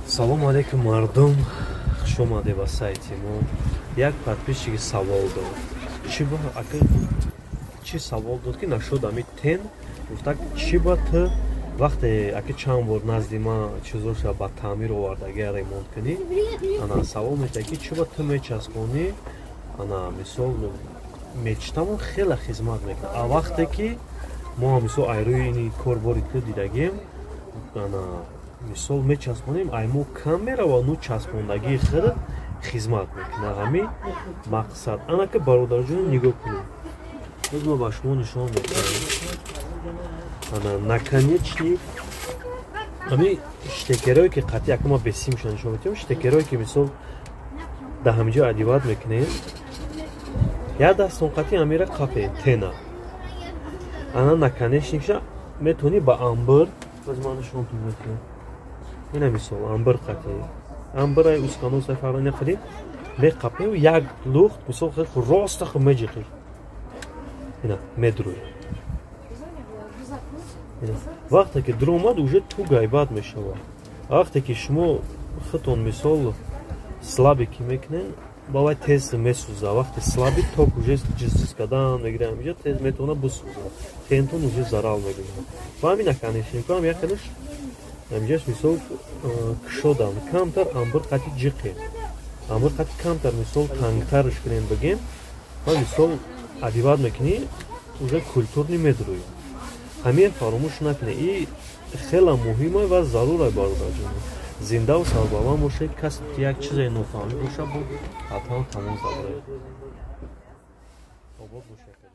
Салому алейкум, мардум, хуш омаде ба сайти мо. Як подписчики савол дод, чӣ ба ака, чӣ савол дод, ки нашуд ами тен гуфта, чӣ ба ту вақте ака чанд бор назди ма чизоша ба таъмир овардагия, ремонт кунӣ, ана савол метаҳад, ки чӣ ба ту мечаспонӣ, ана мисол мечтамон хеле хизмат мекунад, а вақте ки мо мисол айрӯи ини корбори ту дидагем, ана мисол мечаспонем, ай мо кам мерава, ну часпондагии худ хизмат мекунад. Ҳами мақсад анака, бародарҷон, нигоҳ кунед, боз ма ба шумо нишон медиҳам. Ана наконечник, ҳами штекерое ки қатъи ака ма бесимша нишон медиҳам, штекерое ки мисол дар ҳамиҷо одевать мекунем, як дастон қатъи ҳамира қапе тена, ана наконечникша метавонӣ ба амбир, боз ман нишонтон медиҳам, ина мисол амбир қатъи амбирай усканосай фарқ нақади меқапем, як лухт мисол роста меҷиқи, ина медрӯй. Вақте ки дуромад, уже ту гайбат мешавад. Вақте ки шумо худтон мисол слабый ки мекунен, ба вай тез месӯза. Вақте слабый ток уже ҷизҷиз кардан мегирад, ҳамиҷа тез метавона бисӯзад, тентон уже зарал мебинад. Ва ҳамин наконечникам якелеш ҳамиҷаш мисол кушодам, камтар амбир қати ҷиқем, амбир қати камтар мисол тангтарш кунем, бигем, ва мисол одевать мекунӣ, уже культурный медрӯӣ. Ҳамин фаромӯш накунед, и хела муҳима ва зарура. Бародарҷон, зиндаву сарбаланд бошед. Касе ки як чизе нофаҳмӣ боша, бо ҳатман тамос забаред. Обод бошед.